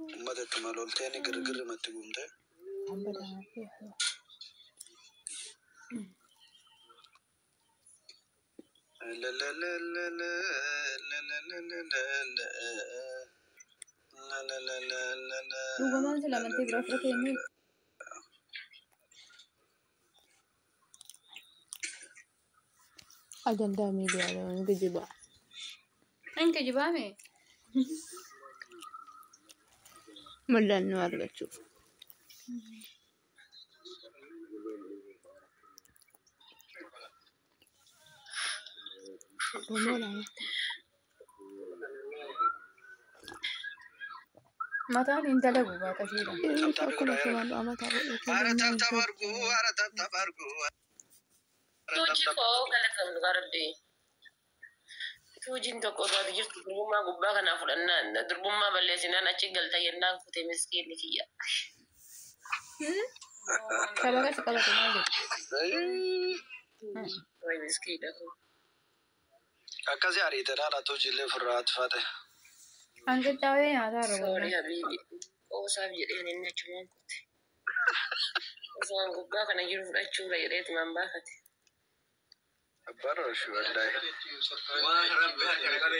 Uummata ittuma lolteeni girgirri matti guumte. Dhugumaan sila amantii biraa fudhatee inni Ajandaa miidiyaa hin geejjibaa. hin kijibaame. Mul'annoo argachuuf. Mataan hin dalagu waaqashiidha. Akkuma tumaan amataa Haara tap tap argu, haara tap tap argu. Tuuji koo galatoomnu garbee. Tuujiin tokko osoo ati jirtu durbummaa gubbaa kanaa fudhannaan durbummaa balleessinaan achi galta yennaan kute miskiinni kiyya. Sabaqa si qabate maal jedhu? Way miskiina koo. Akkasii ariite laala tuujiillee ofirraa hatifate. Hanqiccaawee nyaataa irra Sorry godhama. habiibi. Qoosaaf jedheen inni achumaan kute. Osoo an gubbaa kana jiru fudhachuudha jedheetumaan baafate. Abbaan oolchu wallaahi. Waan rabbi harka qabe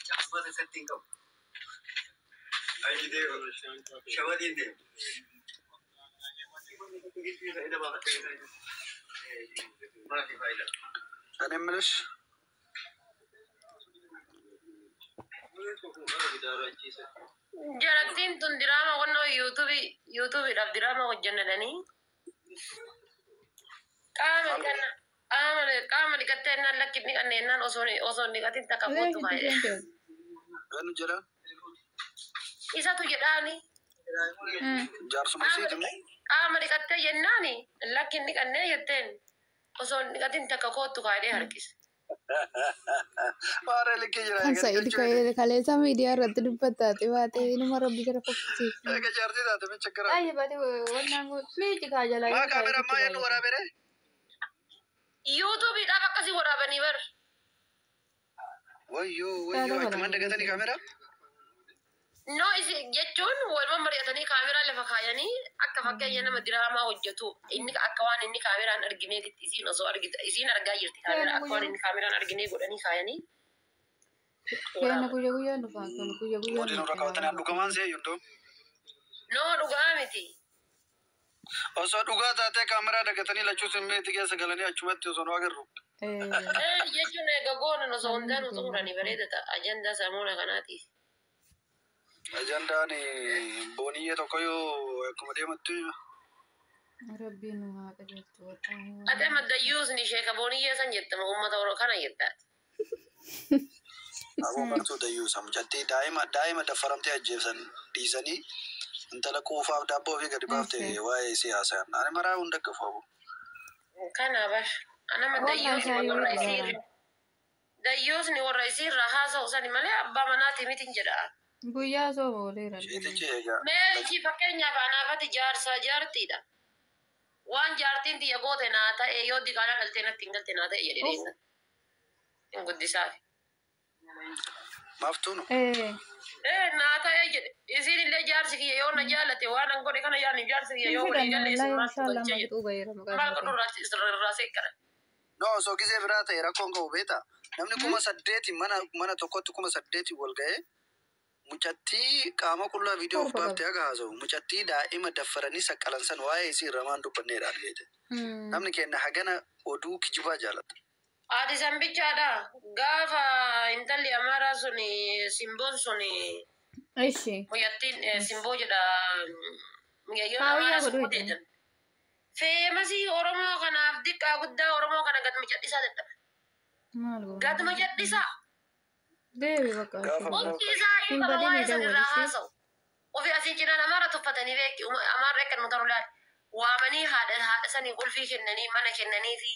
caaffata isatti hin qabu. Ayi deema. Shabadiin deema. Maafi faayidaa. Ani የምልሽ Jarattiin tun diraama qonnoo yuutuubii yuutuubiidhaaf diraama hojjannadhanii qaama kana qaama qaama dhiqattee ennaan lakki dhiqanne ennaan osoo osoo hin dhiqatin takka Lee kootu itti faayida. seente. eenyu jedha? Isatu jedhaani Jaarsuma isiiti moo? qaama dhiqattee jennaani lakki hin dhiqannee jetteen osoo hin dhiqatin takka kootu kaayidee harkise. Maara likkii jira. Kan Sa'id kaleessa miidiyaa irratti dubbataa baatee inuma rabbi jara fokkisiisa. Eega jaartii taate micha gara. Baay'ee baatee wannaan kun miici kaa jalaa Maa yoo ta'e kaameraa maa yennu waraabere? Yuutuubiidhaaf akkasii waraabanii bar. Wayyoo wayyoo akkumaan dagatanii kaameraa? No isi jechuun waluma mari'atanii kaameraa lafa kaayanii akka fakkeenya nama diraamaa hojjetu inni akka waan inni kaameraan argineetitti isiin osoo argita isiin argaa jirti kaameraa akka waan inni kaameraan arginee godhanii kaayanii Kenna guyyaa guyyaan dhufaa kun guyyaa guyyaan Moodii nurra qabatanii dhugamaan si'e yundoo. No dhugaa miti. Osoo dhugaa taatee kaameraa dagatanii lachuu simmeetii keessa galanii achumatti osoo nu agarru. Eh jechuun egaa goonan osoo hundaan xumuranii bareeda ta'a ajandaa samuuna kanaatiif. Ajandaan booniyyee tokko yoo akkuma deematti Rabbiin nu haa qajeelchu. Ate maddayyuusni sheeka booniyyee san jettama uummata oromoo kana jettaati. Aboo martuu dayyuusa mucattii daa'ima daa'ima daffaramtee ajjeefsan dhiisanii intala quufaaf daabboo ofii gadi baafte waa'ee siyaasaa. Ani maraa hunda gafu aboo. Kana bar anama dayyuusni warra isiirra dayyuusni warra isiirra haasa'u sani malee abbaa manaati mitin jedha. Guyyaa sooma waliira. Sheetichi egaa. Meelichi fakkeenyaaf anaafati jaarsaa jaartiidha. Waan jaartiin tiyya goote naa ta'e yoo diqaalaa dhaltee natti hin galte naa ta'e jedhee deessa. Hin guddisaaf. Maaftuunu. Ee Ee naa ta'e jedhe isiin illee jaarsi kiyya yoo na jaalate waan an godhe kana yaani jaarsi kiyya hin yoo walii fudhanne galle isin wallaahi maaltu inshaallah galchee jedhe. maqxuu gaheera maqaa Maal godhu isaatiin. irraa seekkara. No osoo gisee biraa ta'e rakkoon qabu beektaa. Namni 8,000 mana mana tokkotti 8,000 wal ga'ee mucattii qaama qullaa viidiyoo of Torba qaba. baaftee haga haasa'u mucattii daa'ima daffaranii saqqalan san waa'ee isii irra maan dubbanneedha argeete. Namni keenya hagana oduu kijibaa jaalata. Haati sanbichaadha. Gaafa intalli amaaraa sun simboon sun Ishi. muyyattiin simboo jedha miyayyoon Kaawiyyaa amaaraa godhuu simboo jedhan. jedhan. Feemasii Oromoo kanaaf diqqaa guddaa Oromoo kana gadma cadhisaa dadhabe. Maal goona? Gadma cadhisaa. Deebi bakka. Gaafa Hundi isaa Hin iyyuu qaba badini waa'ee san irraa dawwalisi. haasa'u. Ofii asiin cinaan amaara tuffatanii beeki. Amaarri akka nu taru laal. Waamanii haadha haadha sanii qulfii kennanii mana kennanii fi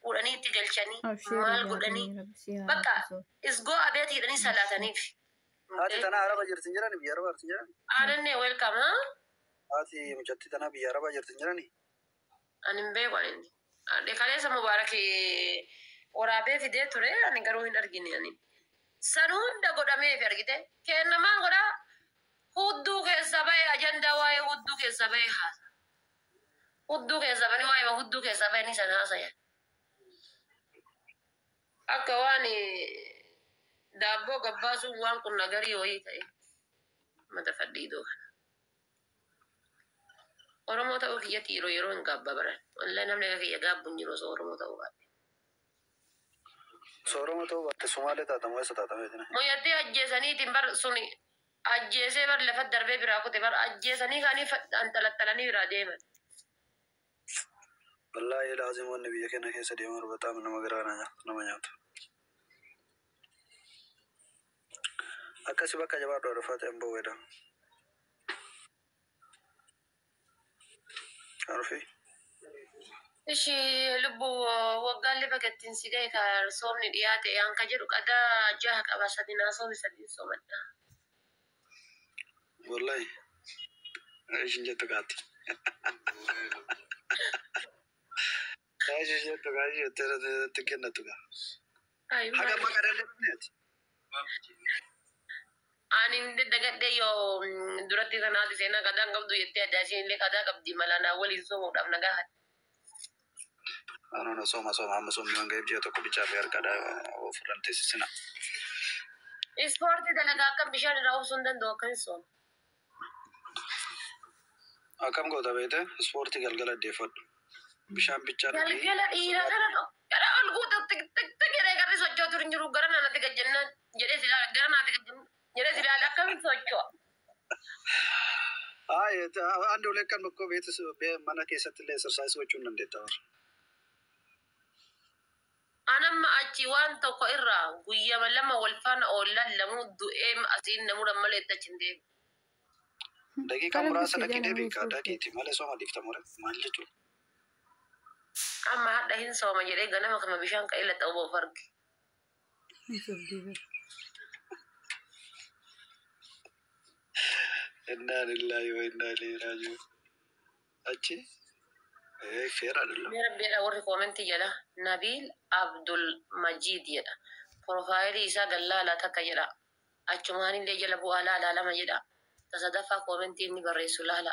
fuudhanii itti galchanii Abshiirri maal godhanii gaarii rabbi si haa bakka laaffisuu. isgoo abeet hidhanii salaataniif. Haati tanaa araba jirti hin jirani biyya arabaa jirti hin jirani. Aananne welcome ha? Haati mucattii tanaa biyya arabaa jirti hin jirani. Ani hin beeku ani. Ani kaleessa Mubaarak waraabee fidee ture ani garuu hin argine ani. San hunda godhameef argite. Kenna maal godhaa? Hudduu kee keessaa bahee haasa. Hudduu keessaa bahanii waa'ee hudduu keessaa bahanii sana haasayan. Akka waan daabboo gabbaasuun waan kun nagarii wayii ta'e mata fadhiidoo kana. Oromoo ta'uu kiyyatti yeroo yeroo hin gaabba baran. Wallahi namni akka kiyya gaabbu hin jiru osoo Oromoo ta'uu baate. Osoo Oromoo ta'uu baatte Sumaalee taatamu eessa taatameetina? Moyyattee ajjeesaniitiin bar suni ajjeesee bar lafa darbee biraa kute bar ajjeesanii kaanii anxalaxalanii biraa deeman. Wallaahi laazim wanni biyya keenya keessa deemaa በጣም nama garaa nama nyaata. Akkasi bakka jabaadhu dhufaa ta'e hin bowweedha. Arfi. Ishi lubbu waggaallee bakka si ga'e ka soomni dhiyaate an ka jedhu qadaa jaha qaba sadi naa soomi sadiin soomadha. Wallahi. Ishin jettu kaati. Ishin jettu kaati jettee irratti kennatu gaa. Haga amma qadallee dhufneeti. Ani dagadhee yoo duratti kanaati seenaa qadaan qabdu jettee adda isheen illee qadaa qabdi mala naa waliin soomuudhaaf na gaafate. Anuun sooma sooma amma soomni waan ga'eef ji'a tokko bichaa fi harkadha ofirraan teessisina. Ispoortii dalagaa akkam bishaan irraa obsuu hin danda'u akkamis sooma. Akkam goota beekte ispoortii galgala addeeffadhu. Bishaan bichaa dhugii. Galgala dhiira kana gara ol guutuu tik tik tik jedhee garri sochootu hin jiru gara naannatti gad jennaan jedhee si ilaala gara naannatti gad jennaan jedhee si ilaala akkamiin socho'a. Ay, አንድ ሁለት ቀን እኮ ቤት mana keessatti illee exercise gochuu hin dandeetta bara. Anamma achi waan tokko irraa guyyama lama wal faana oollaan lamuu du'ee asiin namuu malee itti achi hin deemu. Daqiiqaa muraasa dhaqii deebi'i kaa dhaqiiti malee sooma dhiifta mure maal jechuudha. Amma hadha hin sooma jedhee ganama kama bishaan ka'ee laxa'uu boof arge. Innaa lillahi wa innaa ilayhi raaji'uun. Achi feera አይደለም. Mee rabbiidha warri koomentii jala Nabiil Abdul Majiid jedha. Profaayilii isaa gallaalaa takka jedha. Achumaan illee jala bu'aa laalaa lama jedha. Tasadaffaa koomentii inni barreessu laala.